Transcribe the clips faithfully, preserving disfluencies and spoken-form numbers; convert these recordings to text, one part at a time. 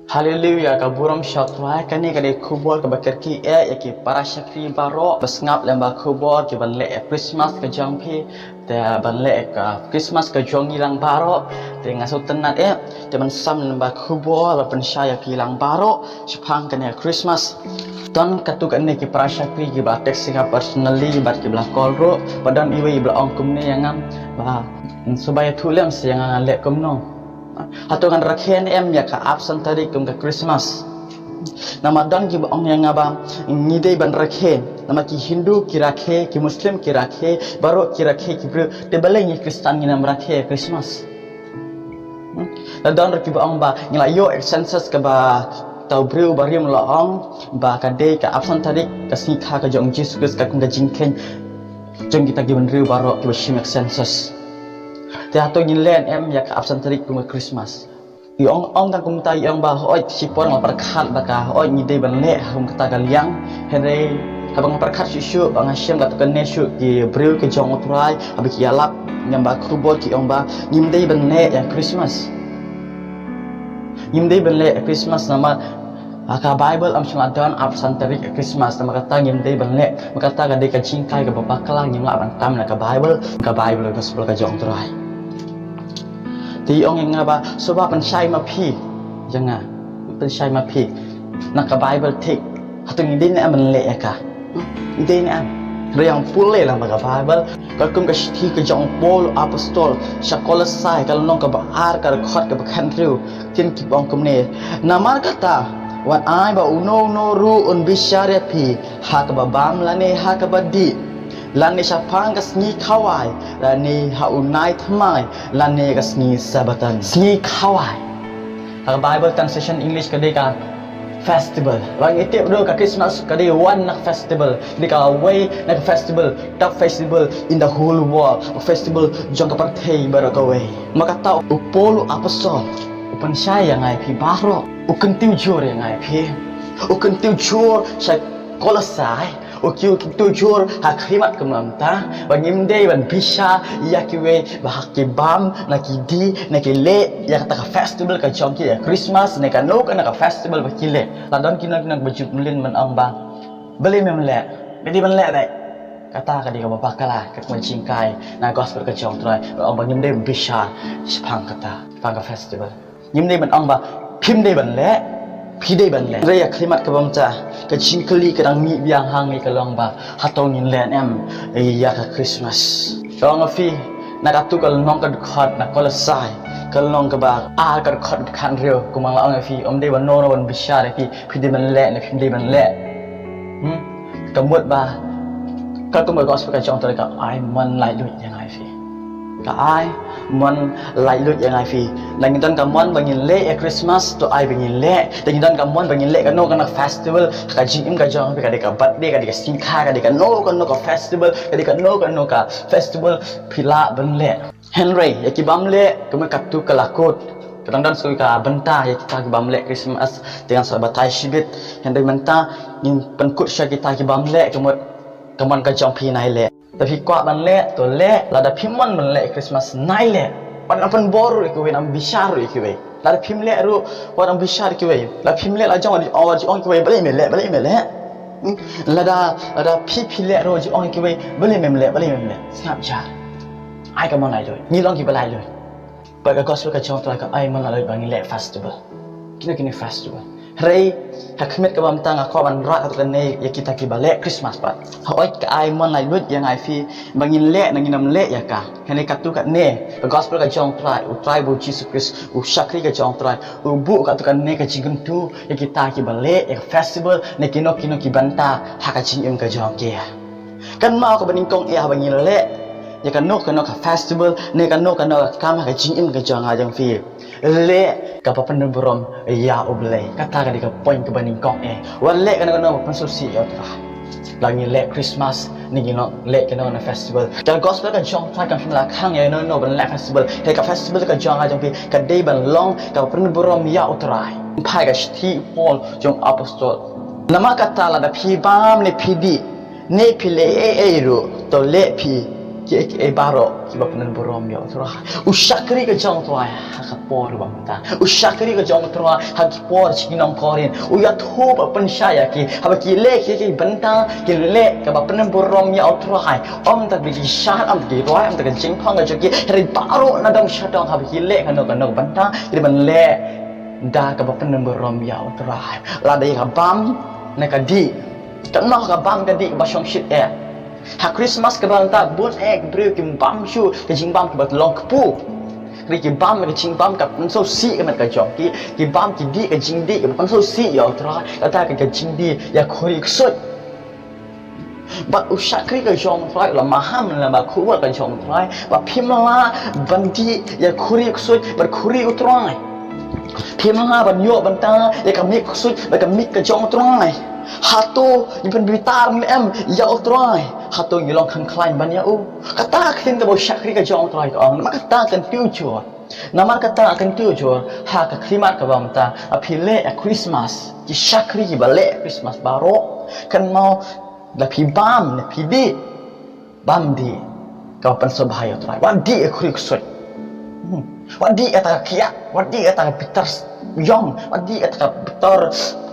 Haleluya, ka burom sha U Trai. Kane ka dei ka khubor kaba kyrkieh ïa ki para shakri baroh ba sngap lem bad ka khubor ki ban leh ïa Christmas ka jong phi. Te ban leh ka Christmas ka jong ngi lang baroh. Te nga sngewtynnat eh, te ban sam lem bad ka khubor ba pynshai ïa ki lang baroh shaphang kane ka Christmas. Don katto katne ki para shakri kiba text ïa nga personally bad kiba la call ruh. Ba don iwei iba la ong kumne ïa nga, ba sngewbha ïathuh lem sha nga ngan leh kumno. Hato ngan rakhe ne em ïa ka arphew san tarik kum ka Christmas? Namar don kiba ong ïa nga ba ngi dei ban rakhe. Namar ki Hindu ki rakhe, ki Muslim ki rakhe, baroh ki rakhe, ki briew. Te balei ngi Khristan ngin ym rakhe Christmas? Hmm? La don ruh kiba ong ba ngi la ïoh census kaba uta u briew ba rim la ong ba ka dei ka arphew san tarik, ka sngi kha ka jong u Jisu Khrist, ka kum ka jingkheiñ jong kita ki bynriew baroh kiba shim ïa ka census. Te hato ngin leh ne em ïa ka arphew san tarik kum ka Christmas? Ngi ong, ong tang kumta, ngi ong ba hooid, shipor nga pyrkhat ba ka hooid ngi dei ban leh ha kum kata ka liang. Hynrei haba nga pyrkhat shuh shuh, ba nga shem katto katne shuh ki briew ki jong U Trai, haba ki ïalap ïa nga bad ka khubor, ki ong ba ngim dei ban leh ïa Christmas. Ngim dei ban leh ïa Christmas namar ha ka Bible ym shym la don arphew san tarik ïa Christmas, namar kata ngim dei ban leh. Namar kata ka dei ka jinghikai kaba bakla, ngim lah ban tam na ka Bible, ka Bible, ka Gospel ka jong U Trai. Te i ong ïa nga ba sngewbha pynshai ma phi, ïa nga, pynshai ma phi na ka Bible thik. Hato ngi dei ne em ban leh ïa ka? Ngi dei ne em? Hynrei ïa nga pule lang ba ka Bible, ka kum ka shithi ka jong u Paul u apostol sha Kolosai, ka lynnong kaba ar, ka dkhot kaba khathynriew, ktien ki ong kumne: Namar kata, wat ai ba uno uno ruh un bishar ïa phi ha kaba bam lane ha kaba dih, lane shaphang ka sngi khawai, lane ha u nai thymmai, lane ka sngi Sabbaton. Sngi khawai, ha ka Bible translation English ka dei ka festival. Ba ngi tip ruh ka Christmas ka dei one na ka festival, ka dei kawei na ka festival, top festival in the whole world, ka festival jong ka pyrthei baroh kawei. Namar kata u Paul u apostol u pynshai ïa nga ïa phi baroh, u kyntiew jur ïa nga ïa phi, u kyntiew jur sha Kolosai, u kyntiew jur ha khlimat kumta, ba ngim dei ban bishar ïa kiwei ba ha ki bam, na ki dih, na ki leh ïa kata ka festival ka jong ki, ïa Christmas ne kano kano ka festival ba ki leh. La don kino kino ba ju mlien ban ong ba balei mem leh, balei ban leh dei. Kata ka dei kaba bakla, ka kum ka jinghikai na ka Gospel ka jong U Trai, ba ong ba ngim dei ban bishar shaphang kata, shaphang ka festival. Ngim dei ban ong ba phim dei ban leh, phi dei ban leh. Hynrei ïa khlimat kaba mynta, ka jingkylli ka dang mih biang ha ngi ka long ba hato ngin leh ne em ïa ka Christmas? Ka ong ïa phi na katu ka lynnong ka dkhot na Kolosai, ka lynnong kaba ar, ka dkhot kaba khathynriew, kumba la ong ïa phi, ym dei ban, no, no ban bishar ïa phi, phi dei ban leh ne phim dei ban leh. Hmm? Ka mut ba ka kum ka Gospel ka jong U Trai ka ai mon laitluid ïa nga ïa phi. Ka ai mon laitluid ïa nga ïa phi. Lada ngi don ka mon ba ngin leh ïa Christmas, to ai ba ngin leh. Lada ngi don ka mon ba ngin leh kano kano ka festival, ka jingim ka jong phi, ka dei ka birthday, ka dei ka sngi kha, ka dei kano kano ka festival, ka dei kano kano ka festival, phi lah ban leh. Hynrei ïa ki bym leh, ka mut katu ka la kut. Ka dang don sa kawei ka bynta ïa kita ki bym leh Christmas, te ngan sa batai shibit. Hynrei mynta ngin pynkut sha kita ki bym leh, ka mut ka mon ka jong phi nai leh. Lada phi kwah ban leh, to leh. Lada phim mon ban leh Christmas, nai leh. Wat nang pynbor ruh ïa kiwei, nang bishar ruh ïa kiwei. Lada phim leh ruh, wat nang bishar ïa kiwei. Lada phim leh la jong, wat ju ong ïa kiwei, balei me leh, balei me leh. Hmm? Lada, lada phi, phi leh ruh, wat ju ong ïa kiwei, balei mem leh, balei mem leh. Sngap jar. Ai ka mon laitluid. Ngi long kiba laitluid. Bad ka Gospel ka jong U Trai ka ai mon laitluid ba ngin leh festival, kino kino festival. Hynrei ha ka miet kaba mynta nga kwah ban rah katto katne ïa kita kiba leh Christmas pat. Hooid, ka ai mon laitluid ïa nga ïa phi ba ngin leh ne ngin ym leh ïa ka. Hynrei katto katne, ka Gospel ka jong U Trai, U Trai bad U Jisu Khrist, u shakri ka jong U Trai, u buh katto katne ka jingkyntu ïa kita kiba leh ïa ka festival ne kino kino ki bynta ha ka jingim ka jong ki. Kynmaw kaba nyngkong eh, haba ngin leh ïa kano kano ka festival ne kano kano ka kam ha ka jingim ka jong nga jong phi, leh kaba pynburom ïa U Blei. Kata ka dei ka point kaba nyngkong eh. Wat leh kano kano ba pynsngewsih ïa U Trai. Lada ngin leh Christmas ne ngin leh kano kano festival, ka Gospel ka jong U Trai kam shym la khang ïa kano kano ban leh festival. Hynrei ka festival ka jong nga jong phi ka dei ban long kaba pynburom ïa U Trai. Phai ka shithi u Paul jong u apostol. Namar kata, lada phi bam ne phi dih ne phi leh ei ei ruh, to leh phi Kiei kiei baroh kiba pyndonburom ïa U Trai. U shakri ka jong U Trai ha ka por ba mynta. U shakri ka jong U Trai ha ki por jong ki nong Korinth. U ïathuh bad pynshai ïa ki haba ki leh kiei kiei bynta, ki leh kaba pyndonburom ïa U Trai. Ym tang ba ki shad, ym tang ki rwai, ym tang ka jingpang ka jong ki. Hynrei baroh nadong shadong haba ki leh kano kano bynta, ki dei ban leh da kaba pyndonburom ïa U Trai. Lada ïa ka bam ne ka dih, kano ka bam ka dih kaba shongshit eh. Ha Christmas kaba mynta bun eh ki briew ki bam shuh ka jingbam kaba long kpu. Hynrei ki bam ka jingbam kaba pynsngewsih ka met ka jong ki, ki bam ki dih ka jingdih kaba pynsngewsih ïa U Trai, kata ka jingdih ïa khuri ksuid. Bad u shakri ka jong U Trai u la maham lem bad khubor ka jong U Trai ba phim lah ban dih ïa khuri ksuid bad khuri U Trai. Phim lah ban ïoh bynta ïa ka mik ksuid bad ka mik ka jong U Trai. Hato ngi pynbitar ne em ïa U Trai? Hato ngi long khlaiñ ban ïa U? Kata ka ktien kaba u shakri ka jong U Trai ka ong, namar kata ka kyntiew jur. Namar kata ka kyntiew jur ha ka khlieh kaba mynta, ha phi leh ïa Christmas, ki shakri kiba leh Christmas baroh, kynmaw, da phi bam ne phi dih, bam dih kaba pynsngewbha ïa U Trai. Wat dih ïa khuri ksuid. Hmm. Wat dih ïa kata ka khiah, wat dih ïa kata ka bitar ïong, wat dih ïa kata ka bitar,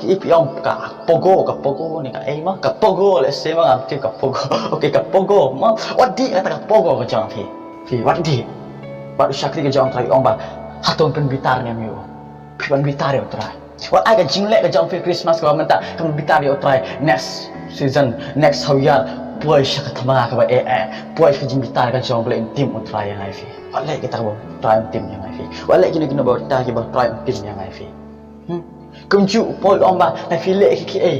ki ip ïong, ka pogo, ka pogo ne ka ei ma, ka pogo, lehse ma ngam tip ka pogo. Okay, ka pogo ma, wat dih ïa kata ka pogo ka jong phi. Phi wat dih. Bad u shakri ka jong U Trai u ong ba hato pynbitar ne em ïa U? Phi pynbitar ïa U Trai. Wat ai ka jingleh ka jong phi Christmas kaba mynta, ka pynbitar ïa U Trai. Next season, next haw ïar, poi sha ka thma kaba eh eh, poi sha ka jingbitar ka jong U Blei un tim U Trai ïa ngi phi. Wat leh kita kaba U Trai un tim ïa ngi phi. Wat leh kino kino ba kita kiba U Trai un tim ïa ngi phi. Hmm? Kumjuh u Paul u ong ba ngi phi leh kiei kiei.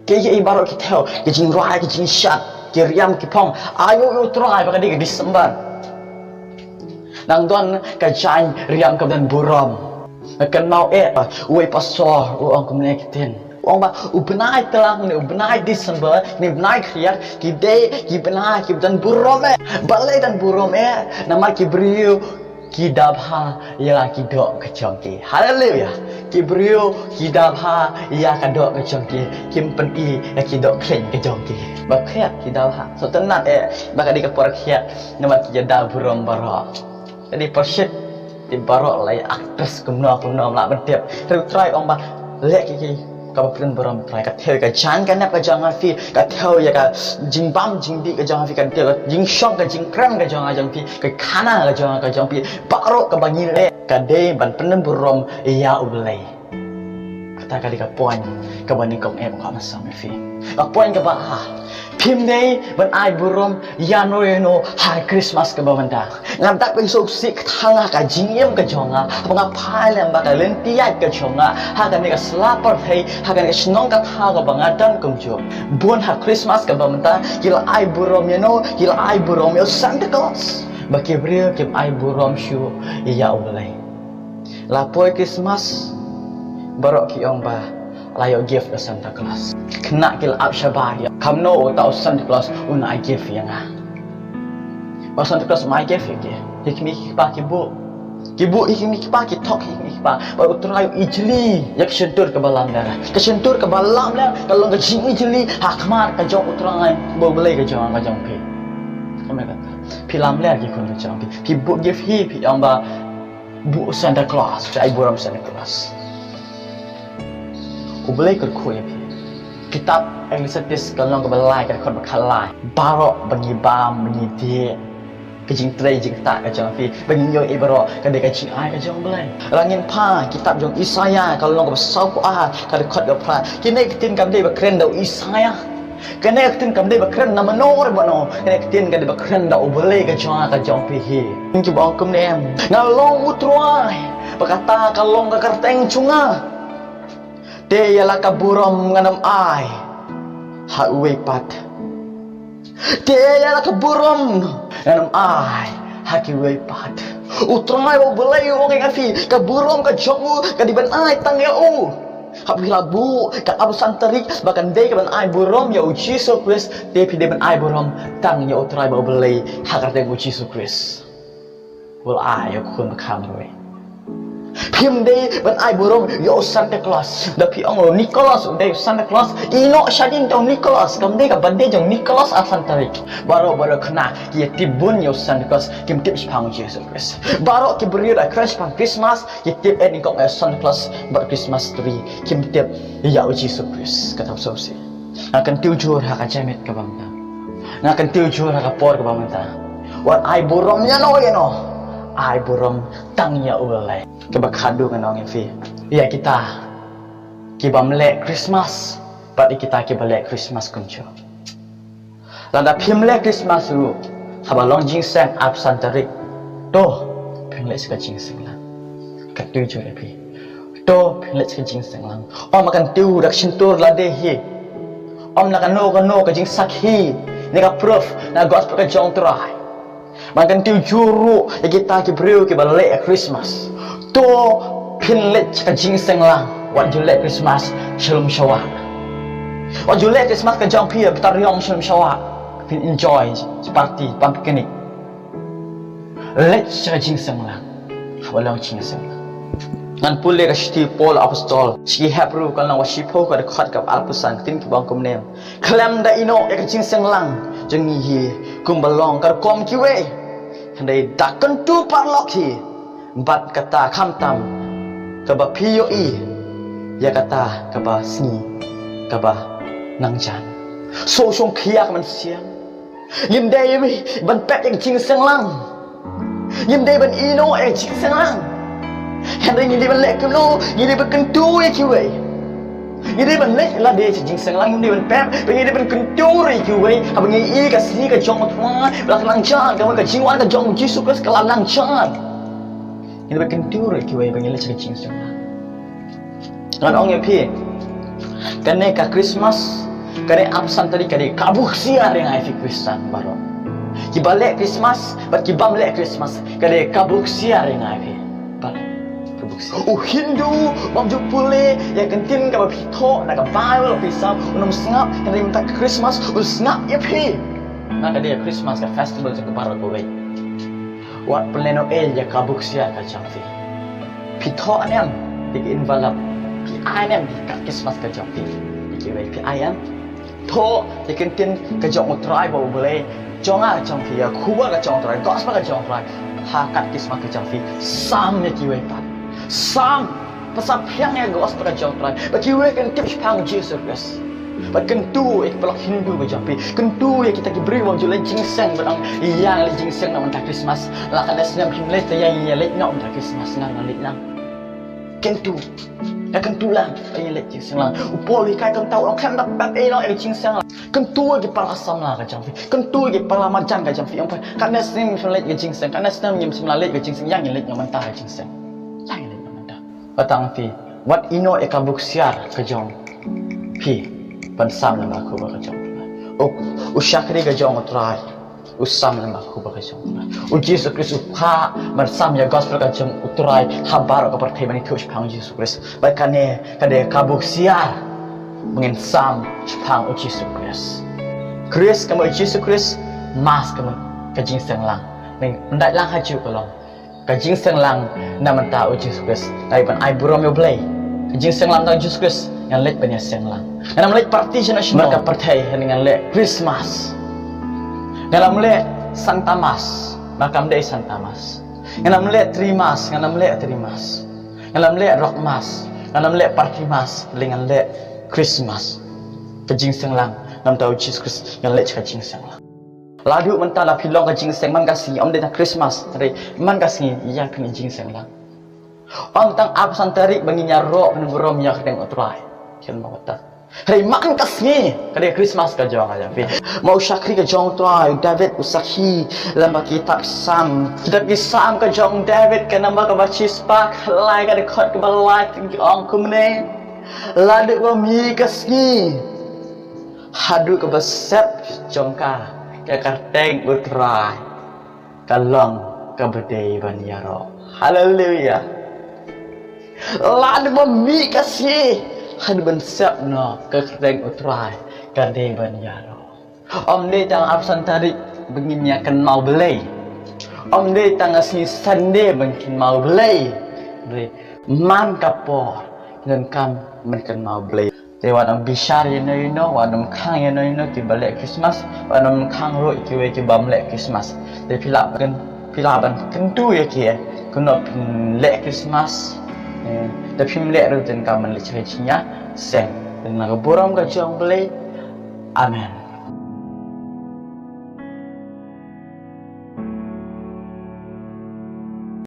Kiei kiei baroh ki thew, ki jingrwai, ki jingshad, ki riam, ki phong, ai ïa U Trai ba ka dei ka December. Nang don ka jaiñ riam kaba donburom. Nga kynmaw eh, uwei pastor u ong kumne ki ktien. U ong ba u bnai Tlang ne u bnai December ne u bnai Khriat ki dei ki bnai kiba donburom eh. Balei donburom eh? Namar ki briew ki da bha ïa ki doh ka jong ki. Haleluya. Ki briew ki da bha ïa ka doh ka jong ki, kim pyni ïa ki doh khlieh ka jong ki. Ba khriat ki da bha. Sngewtynnat eh ba ka dei ka por khriat namar ki ïada burom baroh. Ka dei pyrshit, te baroh la ïa actress kumno kumno ym lah ban tip. Hynrei U Trai u ong ba leh kiei kiei kaba pyndonburom U Trai, ka thew ïa ka jaiñ ka nep ka jong nga phi, ka thew ïa ka jingbam jingdih ka jong nga phi, ka thew ïa ka jingshong ka jingkren ka jong nga jong phi, ka khana ka jong nga ka jong phi, baroh kaba ngi leh ka dei ban pyndonburom ïa U Blei. Kata ka dei ka point kaba nyngkong eh ba nga kwah ban sam ïa phi. Ka point kaba ar, phim dei ban ai burom ïano ïano ha Christmas kaba mynta. Nga dap ban sngewsih kata ha ka jingim ka jong nga, haba nga phai lem bad ka lynti ïaid ka jong nga ha kane ka sla pyrthei, ha kane ka shnong ka thaw kaba nga don kumjuh. Bun ha Christmas kaba mynta ki la ai burom ïano, ki la ai burom ïa u Santa Claus. Ba ki briew kim ai burom shuh ïa U Blei. La poi Christmas, baroh ki ong ba la ïoh gift u Santa Claus. Ki khynnah ki la ap shabar ïa, kumno uta u Santa Claus un ai gift ïa nga. Ba u Santa Claus um ai gift ïa ki. Hi ki kmie ki kpa ki buh, ki buh hi ki kmie ki kpa, ki thok hi ki kmie ki kpa. Bad U Trai u ijli ïa ka shyntur kaba lamler. Ka shyntur kaba lamler ka long ka jingijli ha khmat ka jong U Trai, ba U Blei ka jong nga ka jong phi. Kumne kata, phi lamler ki khun ka jong phi. Phi buh gift hi, phi ong ba buh Santa Claus, phi ai burom Santa Claus. U Blei u kyrkhu ïa phi. Kitab Ecclesiastes ka lynnong kaba lai, ka dkhot ba khatlai. Baroh ba ngi bam, ba ngi dih, ka jingtrei jingktah ka jong phi, ba ngi ïohi baroh ka dei ka jingai ka jong U Blei. Lada ngin phai kitab jong Isaïah ka lynnong kaba sawphew ar, ka dkhot kaba phra. Kine ki ktien kam dei ba kren da u Isaïah. Kane ka ktien kam dei ba kren na mano re mano. Kane ka ktien ka dei ba kren da U Blei ka jong nga ka jong phi hi. Ki ba ong kumne, nga long U Trai bad kata ka long ka kyrteng jong nga. Te ïa la ka burom ngan ym ai ha uwei pat. Te ïa la ka burom ngan ym ai ha kiwei pat. U Trai U Blei u ong ïa phi, ka burom ka jong u ka dei ban ai tang ïa u. Haba phi la buh ka app san tarik ba kan dei ka ban ai burom ïa U Jisu Khrist, te phi dei ban ai burom tang ïa U Trai bad U Blei ha ka kyrteng U Jisu Khrist. U la ai ïa u khun ba kham rwei. Phim dei ban ai burom ïa u Santa Claus. Da phi ong u Nicholas u dei u Santa Claus, ïehnoh shadien da u Nicholas. Kam dei ka birthday jong u Nicholas ar san tarik. Baroh baroh khynnah ki ïa tip bun ïa u Santa Claus, kim tip shaphang u Jisu Khrist. Baroh ki briew da kren shaphang Christmas, ki tip eh nyngkong eh Santa Claus bad Christmas tree, kim tip ïa u Jisu Khrist. Kata u sngewsih. Nga kyntiew jur ha ka janmiet kaba mynta. Nga kyntiew jur ha ka por kaba mynta. Wat ai burom ïano ïano, ai burom tang ïa U Blei. Kaba khadduh ngan ong ïa phi, ïa kita ki bym leh Christmas bad ïa kita kiba leh Christmas kumjuh. Lada phim leh Christmas ruh, haba long jingseng ar san tarik, to phin leit sha ka jingseng lang. Kyntiew jur ïa phi, to phin leit sha ka jingseng lang. Ym, nga kyntiew da ka shyntur lade hi. Ym na kano kano ka jingsakhi ne ka proof na gospel ka jong U Trai. Nga kyntiew jur ruh ïa kita ki briew kiba leh Christmas. To phin leit sha ka jingseng lang. Wat ju leh Christmas sha lum sha wah. Wat ju leh Christmas ka jong phi ha bynta riong sha lum sha wah. Phin enjoy, party, picnic. Leit sha ka jingseng lang. Haba long jingseng lang. Ngan pule ka shithi u Paul apostol sha ki Hebru ka lynnong ba shiphew ka dkhot kaba arphew san, ka ktien ka ong kumne: Khlem da ïehnoh ïa ka jingseng lang jong ngi hi kumba long ka rukom kiwei, hynrei da kyntu paralok hi. Bad kata khamtam kaba phi ïohi ïa kata kaba sngi kaba nangjan. Sngewsih khia ka mynsiem. Ngim dei ban pep ïa ka jingseng lang. Ngim dei ban ïehnoh ïa ka jingseng lang. Hynrei ngi dei ban leh kumno? Ngi dei ban kyntu ïa kiwei. Ngi dei ban leit lade sha jingseng lang, ngi dei ban pep, ba ngi dei ban kyntu ïa kiwei. Haba ngi i ka sngi ka jong U Trai ba la nangjan, ka mut ka jingwan ka jong U Jisu Khrist ka la nangjan, ngi dei ban kyntu ïa kiwei ba ngi leit sha ka jingseng lang. Ngan ong ïa phi, kane ka Christmas, kane ar san tarik ka dei ka buh ksiar ïa ngi phi Khristan baroh. Kiba leh Christmas bad ki bym leh Christmas, ka dei ka buh ksiar ïa ngi phi baroh. Ka buh ksiar. U Hindu bym ju pule ïa ka ktien kaba phi thoh na ka Baibl, phi sam un ym sngap, hynrei mynta ka Christmas un sngap ïa phi. Na ka dei ka Christmas ka festival jong ka baroh kawei. Wat pynlehnohei ïa ka buh ksiar ka jong phi. Phi thoh ne em ïa ki envelope? Phi ai ne em ïa ka Christmas ka jong phi ïa kiwei? Phi ai ne em? Thoh ïa ka ktien ka jong U Trai bad U Blei jong nga jong phi, ïa ka khubor ka jong U Trai, gospel ka jong U Trai ha ka Christmas ka jong phi. Sam ïa kiwei pat. Sam, pynsaphriang ïa ka gospel ka jong U Trai ba kiwei kin tip shaphang U Jisu Khrist. Bad kyntu ïa ki paralok Hindu ka jong phi, kyntu ïa kita ki briew bym ju leit jingseng, bad ong, ïa, ngan leit jingseng na mynta Christmas. La kane snem phim leit, te ïa, ïa leit noh mynta Christmas, ngan, ngan leit lang. Kyntu. Ïa kyntu lang, ïa leit jingseng lang. U Paul u hikai kumta, u ong khlem da pep ïa, ïa leit jingseng lang. Kyntu ïa ki para samla ka jong phi, kyntu ïa ki para marjan ka jong phi, ong phi, kane snem phim leit ka jingseng, kane snem ngim shym la leit ka jingseng, ïa ngin leit na mynta ka jingseng. Ïa ngin leit na mynta. Kata ong phi, wat ïehnoh ïa ka buh ksiar ka jong phi ban sam lem bad ka khubor ka jong U Trai. U, u shakri ka jong U Trai u sam lem bad ka khubor ka jong U Trai. U Jisu Khrist u phah ban sam ïa ka gospel ka jong U Trai ha baroh ka pyrthei ban ïathuh shaphang U Jisu Khrist. Bad kane ka dei ka buh ksiar ba ngin sam shaphang U Jisu Khrist. Khrist ka mut U Jisu Khrist, Mass ka mut ka jingseng lang. Ngi, ngi dei lang ha ju ka long ka jingseng lang na mynta U Jisu Khrist. Ngi dei ban ai burom ïa U Blei. Ka jingseng lang na U Jisu Khrist. Ngan leit ban ïaseng lang. Ngan ym leit party sha na sha ka pyrthei, ngan leh Christmas. Ngan ym leh Santa Mass, ma kam dei Santa Mass. Ngan ym leh Tree Mass, ngan ym leh Tree Mass. Ngan ym leh Rock Mass, ngan ym leh Party Mass, lei ngan leh Christmas. Ka jingseng lang na mynta U Jisu Khrist, ngan leit ka jingseng lang. Lada mynta la phi long ka jingseng man ka sngi, ym dei tang Christmas, hynrei man ka sngi ïa phi jingseng lang. Ym tang ar san tarik ba ngin ïaroh ban burom ïa ka kyrteng U Trai. Khlem ma kata. Hynrei man ka sngi ka dei Christmas ka jong ka jong phi. Ma u shakri ka jong U Trai, u David u sakhi lem bad kitab Salm. Kitab ki Salm ka jong David ka number kaba shispah lai ka dkhot kaba lai ka ong kumne. Lada ba mih ka sngi haduh kaba sep jong ka, ka kyrteng U Trai ka long kaba dei ban ïaroh. Haleluia. Lada ba mih ka sngi haduh ban sep noh, ka kyrteng U Trai ka dei ban ïaroh. Ym dei tang ar san tarik ba ngin ïa kynmaw Blei. Ym dei tang ka sngi Sunday ba ngin kynmaw Blei. Hynrei Man ka por, ki donkam ban kynmaw Blei. Te wat nym bishar ïano ïano, wat nym khang ïano ïano kiba leh Christmas, wat nym khang ruh kiwei ki bym leh Christmas. Te phi lah ban, phi lah ban kyntu ïa ki, kumno phin leh Christmas. Eh, te phim leh ruh te donkam ban leit sha ka jingïaseng. Te na ka burom ka jong Blei. Amen.